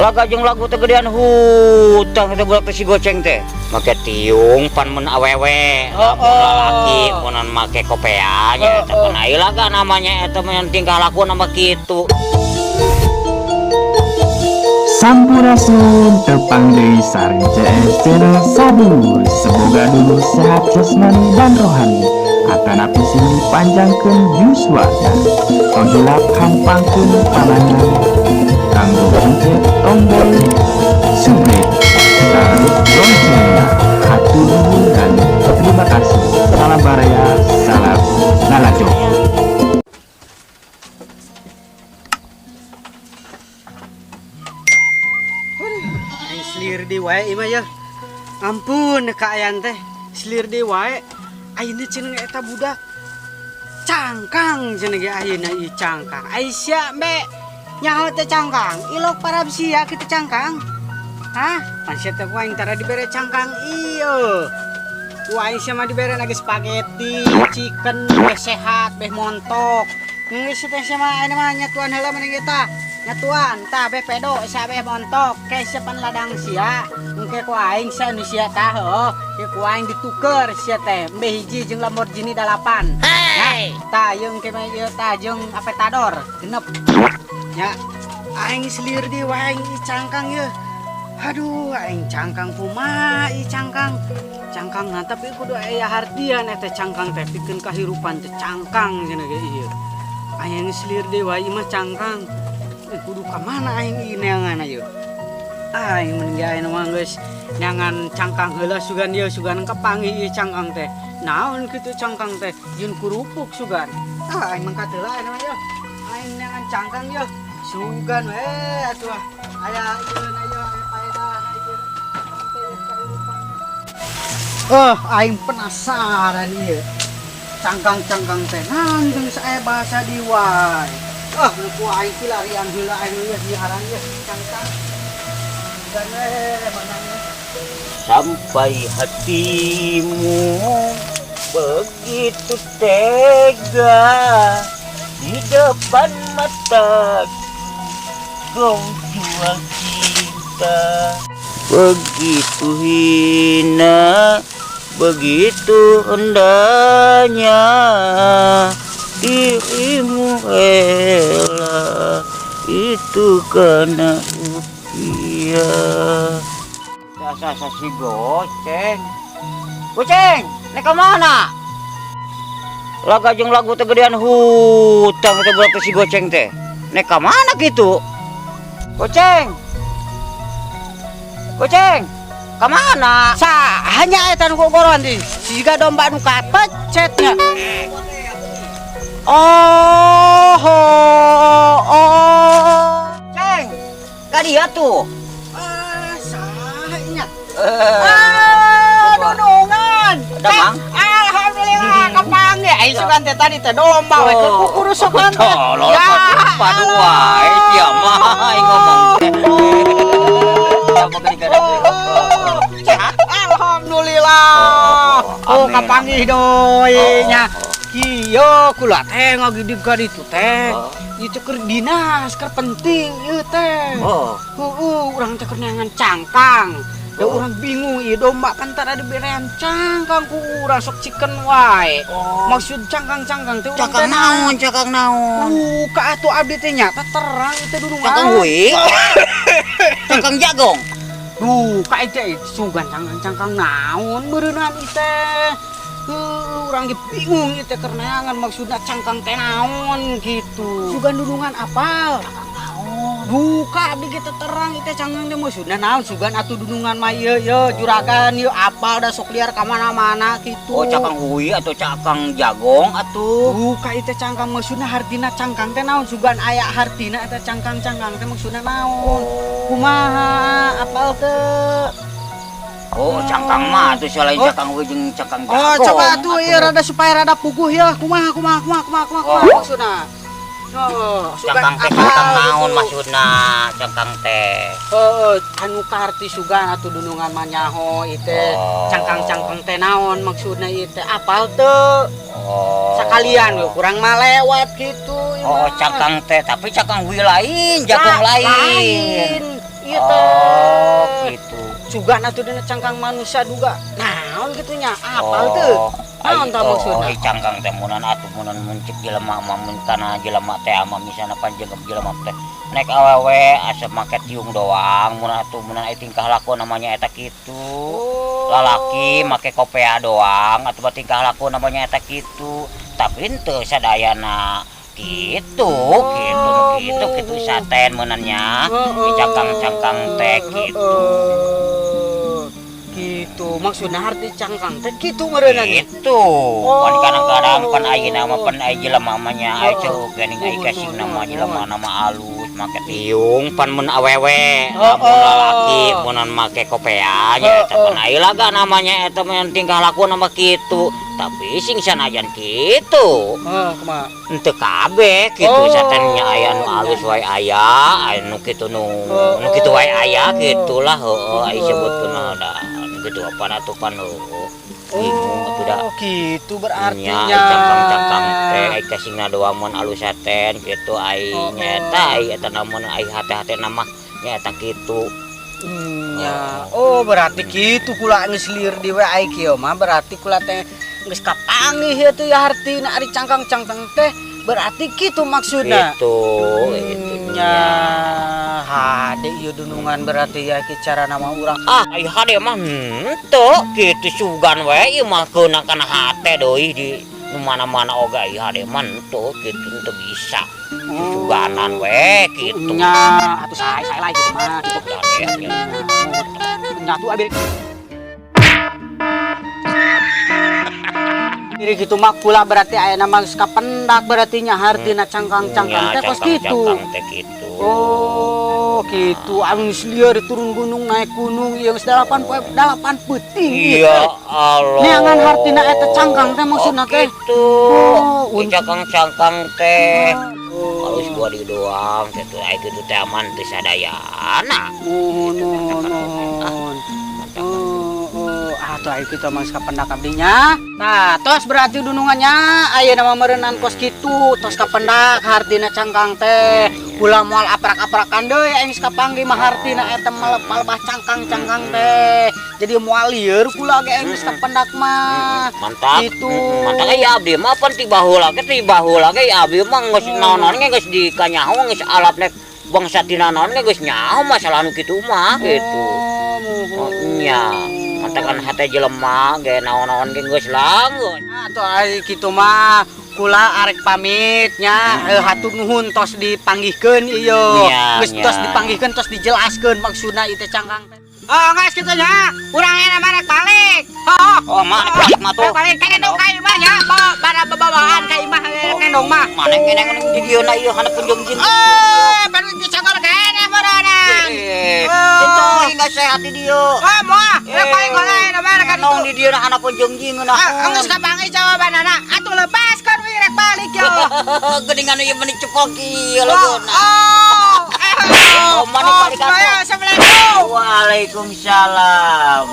Laga jeung lagu teh gedean hutang teh budak teh si goceng teh. Make tiung pan mun awewe, lamun lalaki mun make kopea nya eta pan aya laga namanya eta mah yang tingkah laku nama kitu. Sampurasun, tepang deui sareng CS Channel Sabu. Semoga dulu sehat jasmani dan rohani. Atanapi sing dipanjangkeun yuswana. Tong hilap hampangkeun panangan kanggo pencet tombol subscribe sareng loncengna. Hatur nuhun dan terima kasih. Salam baraya, salam lalajo. Aing selir di wae ieu mah ya. Ampun kaayaan teh selir di wae. Ayeuna cenah eta budak cangkang cenah ge ayeuna ieu cangkang. Aisyah mbe nyaho teh cangkang. Ilok para sia kitu cangkang. Hah? Pan sia teh ku aing tara dibere cangkang ieu. Ku aing sia mah dibere lagi spaghetti, chicken, beh sehat, beh montok. Geus teh sia mah ayeuna mah nyatuan heula maneh ge tah. Nyatuan tah beh pedo sia beh montok. Ke sia pan ladang sia. Engke ku aing sia nu sia tah heuh. Ke ku aing dituker sia teh. Beh hiji jeung Lamborghini 8. Hey. Tah jeung ke mah ieu tah jeung Aventador genep. Ya aing selir di wae aing ieu cangkang ieu. Aduh, aing cangkang kumaha ieu cangkang. Cangkang nah, tapi kudu aya hartian eta cangkang teh pikeun kahirupan teh cangkang cenah ge ieu. Aing selir deui wae ieu mah cangkang. Kudu ka mana aing ieu neangan ieu? Aing mun ge aing mah geus neangan cangkang heula sugan ieu sugan kapanggih ieu cangkang teh. Naon kitu cangkang teh? Jeung kurupuk sugan. Ah, aing mangkat heula aing mah ieu. Aing neangan cangkang ieu. Sugan we atuh. Aya ieu na ieu aya paedah na ieu. Oh, aing penasaran ieu. Cangkang-cangkang teh naon geus aya bahasa di wae. Ah, nu ku aing pilarian heula aing ieu nyiaran ieu cangkang. Dan mana ieu? Sampai hatimu begitu tega di depan mata kau jual cinta. Begitu hina, begitu rendahnya dirimu rela itu karena rupiah. Asa si goceng. Goceng, nek ke mana? Laga jeung lagu teh gedean hutang teh budak teh si goceng teh. Nek ka mana kitu? Goceng. Goceng, ka mana? Sa, hanya eta nu gogoron di. Siga domba nu kapecetnya. Oh, oh, oh. Ceng, ka dia tuh. Ah, saha nya? Ah, nunungan. Ada, Mang? Alhamdulillah kapanggih. Aing sugan teh tadi teh domba we keur kukurusukan teh. Tolol, padu wae sia mah aing ngomong teh. Ya mah gini-gini. Sehat? Alhamdulillah. Oh, Amin. kapanggih deui nya. Kieu kula teh ngagidig ka ditu teh. Itu keur dinas, keur penting ieu teh. Heeh, urang teh keur neangan cangkang. Da urang bingung ieu domba kan tara diberean cangkang ku urang sok chicken wae. Maksud cangkang-cangkang teh urang Cangkang teh naon, cangkang naon? Ka atuh abdi teh nyata terang itu dudungan. Cangkang hui. Cangkang jagong. Duh, ka teh sugan cangkang-cangkang naon beureunan ieu teh. Heuh, urang ge bingung ieu teh keur neangan maksudna cangkang teh naon gitu. Sugan dudungan apal. Duka abdi ge teu terang ieu teh cangkang teh maksudna naon sugan atuh dudungan mah ieu ieu juragan ieu apal da sok liar ka mana-mana gitu. Oh, cangkang hui atau cangkang jagong atuh. Duka ieu teh cangkang maksudna hartina cangkang teh naon sugan aya hartina eta cangkang-cangkang teh maksudna naon. Kumaha apal teu? Oh, cangkang mah atuh selain cangkang hui jeung cangkang Oh, jagong. coba atuh ieu rada supaya rada puguh ya. Kumaha kumaha kumaha kumaha kumaha kumaha maksudna. Oh, sugan Cangkang teh apal cangkang naon gitu. Maksudna cangkang teh? Heeh, anu kaharti sugan atuh dunungan mah nyaho ieu teh. Cangkang-cangkang teh naon maksudna ieu teh apal teu? Sakalian we kurang mah lewat gitu ieu Oh, mah. cangkang teh, tapi cangkang hui lain, jagong lain. Lain. Ieu Sugan atuh dina cangkang manusia duga. Naon kitu nya? Apal teu? Naon tah maksudna? Oh, ai cangkang teh munan atuh munan mun cek jelema mah, mun kana jelema teh ama misalna panjang jelema teh nek awewe asa make tiung doang, mun atuh mun ai tingkah laku namanya eta kitu. Lalaki make kopea doang atuh mah tingkah laku namanya eta kitu. Tapi henteu sadayana kitu, kitu nu kitu kitu saten meunannya di cangkang-cangkang teh kitu. Gitu maksudna arti cangkang teh kitu meureunna nya. Gitu. Pan kadang-kadang pan ayeuna mah pan aya jelema mah nya aya ceuh geuning aya kasihna mah jelema na mah alus make tiung pan mun awewe, lamun lalaki munan make kopea nya eta pan aya laga namanya eta mah tingkah laku nama kitu. Tapi sing sanajan kitu. Heeh, kumaha? Henteu kabeh kitu saten nya aya nu alus wae aya, aya nu kitu nu nu kitu wae aya kitulah, heueuh, aya sebutkeun mah da nu kitu apana atuh pan, heueuh. Bingung atuh da. Oh, gitu berarti nya nya. Ai cangkang-cangkang teh ai kasingna doa mun alus saten kitu, ai nya eta ai eta namun ai hate-hatena mah nya eta kitu. Nya. Oh, berarti kitu kula geus lieur di we ai kieu mah berarti kula teh geus kapanggih ieu teh ya hartina ari cangkang-cangkang teh berarti kitu maksudna. Kitu, itu Nya, hade ieu dunungan berarti ya ki cara nama urang. Ah, ai hade mah henteu kitu, sugan we ieu mah keuna kana hate deui di nu mana-mana oge ai hade mah henteu kitu, henteu bisa. Suganan we kitu. Nya, atuh sae sae lah kitu mah kitu. Hade ya. Nya tuh abir. Jadi gitu mah kula berarti aya nama geus kapendak berarti nya hartina cangkang-cangkang teh kos kitu. Cangkang-cangkang teh kitu. Oh, gitu. Anu geus lieur turun gunung naik gunung ieu geus dalapan poe dalapan peuting ieu Ya teh. Allah. Neangan hartina eta cangkang teh maksudna Oh, teh. kitu. Oh, Di cangkang-cangkang teh. Oh. Halus gua di doang kitu ai kitu teh aman teu sadayana. Nuhun, nuhun, nuhun. Oh, oh, atuh ai kitu mah geus kapendak abdi nya. Tah, tos berarti dunungannya ayeuna mah meureunnan kos kitu, tos kapendak hartina cangkang teh. Kula moal aprak-aprakan deui aing geus kapanggih mah hartina eta malebah cangkang-cangkang teh. Jadi moal lieur kula ge aing geus kapendak mah. Mantap. Gitu. Mantap ya abdi mah pan ti baheula ge, ti baheula ge abdi mah geus naon-naon ge geus dikanyaho geus alap nek bangsa tina naon ge geus nyaho masalah nu kitu mah gitu. Oh, muhun. Oh, nya. Mantakan hate jelema ge naon-naon ge geus lah geus. Nah, atuh ai kitu mah kula arek pamit nya, hatur nuhun tos dipanggihkeun ieu. Geus tos dipanggihkeun, tos dijelaskeun maksudna ieu teh cangkang teh. Oh, geus kitu nya. Urang enak mah rek balik. Oh, Oh, mah rek balik mah tuh. Rek balik ka ka imah nya, bawa bara babawaan ka imah nendong mah. Mana ngene di dieu na ieu haneupeun jeung jin. Eh, baru dicokor keneh meureunang. Itu enggak sehat di dieu. Oh, moal. Rek balik heula enak mah rek Nong di dieu na haneupeun jeung jin ngeunah. Ah, geus kapanggih jawabanana. Atuh lepaskeun we rek balik yo. Geuningan ieu meni cepok ieu Oh, laguna. oh. Oh, mana balik atuh. Assalamualaikum. Waalaikumsalam.